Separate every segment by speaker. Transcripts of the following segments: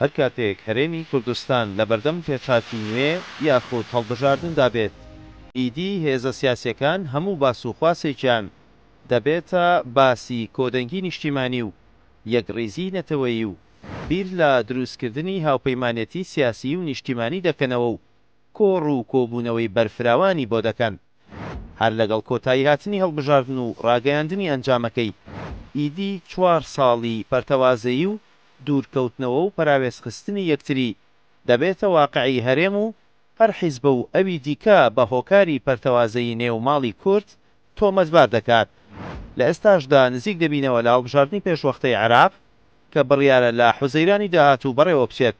Speaker 1: هەر کاتێک هەرێمی کوردستان لەبەردەم پێشهاتی نوێ یاخود هەڵبژاردندا بێت، ئیدی هێزە سیاسیەکان هەموو باس و خواسێکیان دەبێتە باسی کۆدەنگی نیشتیمانی و یەکڕیزیی نەتەوەیی و بیر لە دروستکردنی هاوپەیمانێتی سیاسیی و نیشتیمانی دەکەنەوە و کۆڕ و کۆبوونەوەی بەرفراوانی بۆ دەکەن. هەر لەگەڵ کۆتاییهاتنی هەڵبژاردن و ڕاگەیاندنی ئەنجامەکەی، ئیدی چوار ساڵی پەرتەوازەیی و دوورکەوتنەوە و پەراوێزخستنی یەکتری دەبێتە واقعی هەرێم و هەر حیزبە و ئەوی دیکە بە هۆکاری پەرتەوازەیی نێو ماڵی کورد تۆمەتبار دەکات. لە ئێستاشدا نزیک دەبینەوە لە هەڵبژاردنی پێشوەختەی عێراق کە بڕیارە لە حوزەیرانی داهاتوو بەڕێوەبچێت.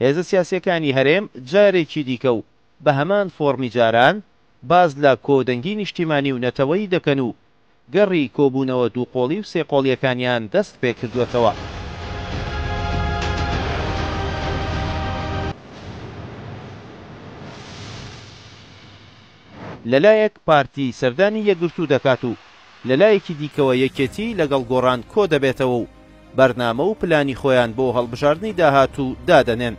Speaker 1: هێزە سیاسییەکانی هەرێم جارێکی دیکە و بە هەمان فۆڕمی جاران باس لە کۆدەنگی نیشتیمانی و نەتەوەیی دەکەن و گەڕی کۆبوونەوە دووقۆڵی و سێقۆڵییەکانیان دەست پێکردووەتەوە. لەلایەک پارتی سەردانی یەکگرتوو دەکات و لەلایەکی دیکەوە یەکێتی لەگەڵ گۆڕان کۆدەبێتەوە و بەرنامە و پلانی خۆیان بۆ هەڵبژاردنی داهاتوو دادەنێن.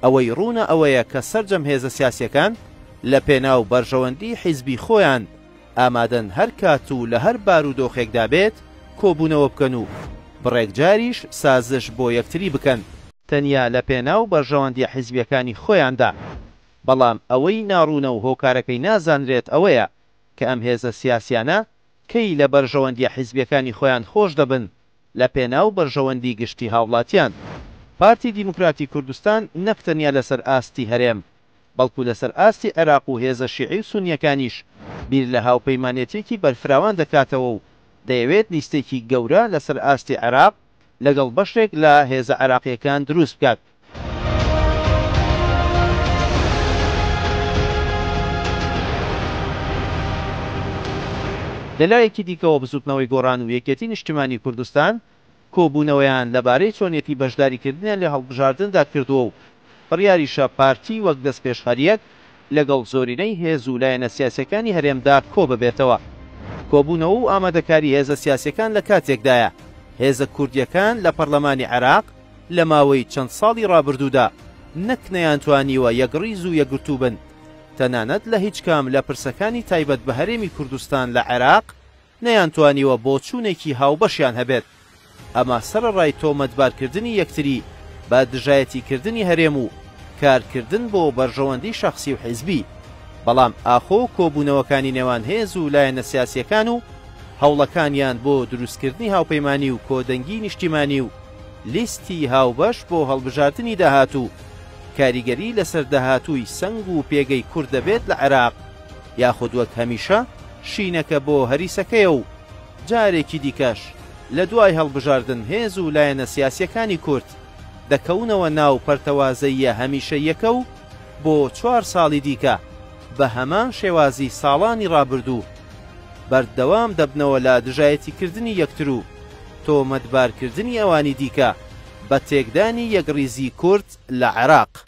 Speaker 1: ئەوەی ڕوونە ئەوەیە کە سەرجەم هێزە سیاسیەکان لە پێناو بەرژەوەندی حیزبی خۆیان ئامادەن هەر کات و لە هەر بارودۆخێکدا بێت کۆبوونەوە بکەن و بڕێک جاریش سازش بۆ یەکتری بکەن، تەنیا لە پێناو بەرژەوەندیە حیزبیەکانی خۆیاندا. بەڵام ئەوەی ناڕوونە و هۆکارەکەی نازانرێت ئەوەیە کە ئەم هێزە سیاسیانە کەی لە بەرژەوەندیە حیزبیەکانی خۆیان خۆش دەبن لە پێناو بەرژەوەندی گشتی هاوڵاتیان. پارتی دیموکراتی کوردستان نەک تەنیا لەسەر ئاستی هەرێم، بەڵکو لەسەر ئاستی عێراق و هێزە شیعی و سونیەکانیش بیر لە هاوپەیمانێتیەکی بەرفراوان دەکاتەوە و دەیەوێت لیستێکی گەورە لەسەر ئاستی عێراق لەگەڵ بەشێک لە هێزە عێراقیەکان دروست بکات. لەلایەکی دیکەوە بزوتنەوەی گۆڕان و یەکێتی نیشتیمانی کوردستان کۆبوونەوەیان لەبارەی چۆنیەتی بەشداریکردنیان لە هەڵبژاردندا کردووە و بڕیاریشە پارتی وەک دەستپێشخەرییەک لەگەڵ زۆرینەی هێز و لایەنە سیاسیەکانی هەرێمدا کۆببێتەوە. کۆبوونەوە و ئامادەکاری هێزە سیاسیەکان لە کاتێکدایە هێزە کوردیەکان لە پەرلەمانی عێراق لە ماوەی چەند ساڵی ڕابردوودا نەک نەیانتوانیوە یەکڕیز و یەکگرتوو بن، تەنانەت لە هیچکام لە پرسەکانی تایبەت بە هەرێمی کوردستان لە عێراق نەیانتوانیوە بۆچوونێکی هاوبەشیان هەبێت، ئەمە سەرەڕای تۆمەتبارکردنی یەکتری بە دژایەتیکردنی هەرێم و کارکردن بۆ بەرژەوەندی شەخسی و حیزبی، بەڵام ئاخۆ کۆبوونەوەکانی نێوان هێز و لایەنە سیاسییەکان و هەوڵەکانیان بۆ دروستکردنی هاوپەیمانی و کۆدەنگی نیشتیمانی و لیستی هاوبەش بۆ هەڵبژاردنی داهاتوو کاریگەری لەسەر داهاتووی سەنگ و پێگەی کورد دەبێت لە عێراق یاخود وەک هەمیشە شینەکە بۆ هەریسەکەیە و جارێکی دیکەش لە دوای هەڵبژاردن هێز و لایەنە سیاسییەکانی کورد دەکەونەوە ناو پەرتەوازەییە هەمیشەییەکە و بۆ چوار ساڵی دیکە بە هەمان شێوازی ساڵانی ڕابردوو بەردەوام دەبنەوە لە دژایەتیکردنی یەکتر و تۆمەتبارکردنی ئەوانی دیکە بە تێکدانی یەکڕیزی کورد لە عێراق.